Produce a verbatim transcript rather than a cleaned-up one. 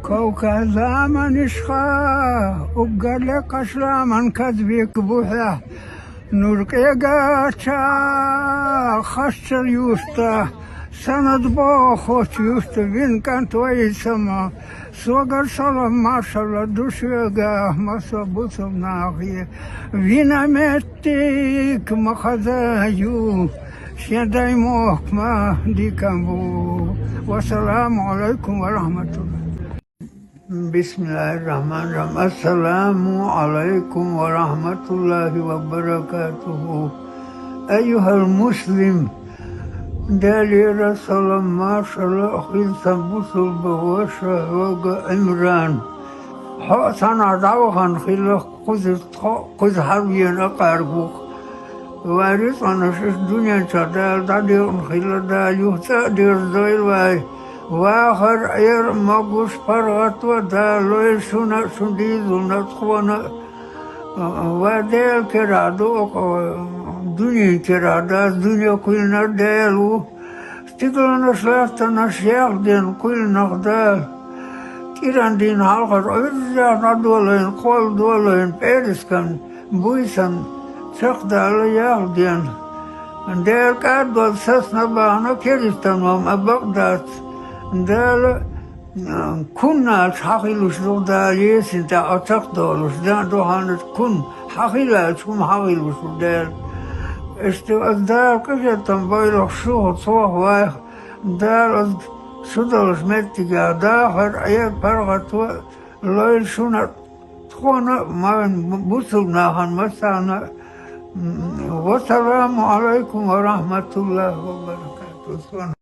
Кавказ заманашха, уггар лекхаш ламан кадвик бухӀехь, нур кӀегача хасчар юста, санад бохочу юста вин кӀант вай сама, согар салам маршалла ду шуьга, маса бусул нахе, вина меттиг ма хаза ю, шен дай мохк ма дикан бу. Вассаламу алайкум ва рахматуллах. Бисмиллахир-рахманир-рахим. Ассаламу алайкум ва рахматуллахи ва баракатуху. Айюхал муслим. Делера салам маршалла хилла сан бусулба ваша хьога, Имран. Хьо санна дӀавахана хилла кхуза тхо, кхуза хьалвена акъаргух. Вай рицкъанаш иштта дуьнен чохь Дала дӀадекъна хилла, Дала юха цӀа а дерзадойла вай. Вахар Ӏер а могуш, паргӀато а Дала лойла шуна а, шун дийзална а, тхона а. Вай Делан керахь ду оха, дуьнен керахь дац, дуьне кхоьллинарг Дела ву. Стигаланаш, латтанаш яьлла дина кхоьллинарг Дала. КӀиран дийнахь хьалхара Ӏуьржехь дӀадолийна, кхолла долийна, пӀераскан буьйсан чекхдала яьлла дина. Дела кӀаддолу сацна а бахьана, керистаном а бакъ дац. Дала кун аьлча хьан хилуш ду Дала, есина тӀехь Ӏа чекхдолуш, ден а ду хьанна кун, хьан хила аьлча хӀума хьан хилуш ду Дала. Иштта аса Дала къинхетам бойла шух, цох, вайх. Дала аса шу долуш меттигехь дахар, Ӏер, паргӀато а лойла шуна а, тхона а, ма-, бусулба нахана массарна а. Вассаламу алайкум ва рахматуллахи ва баракатуху.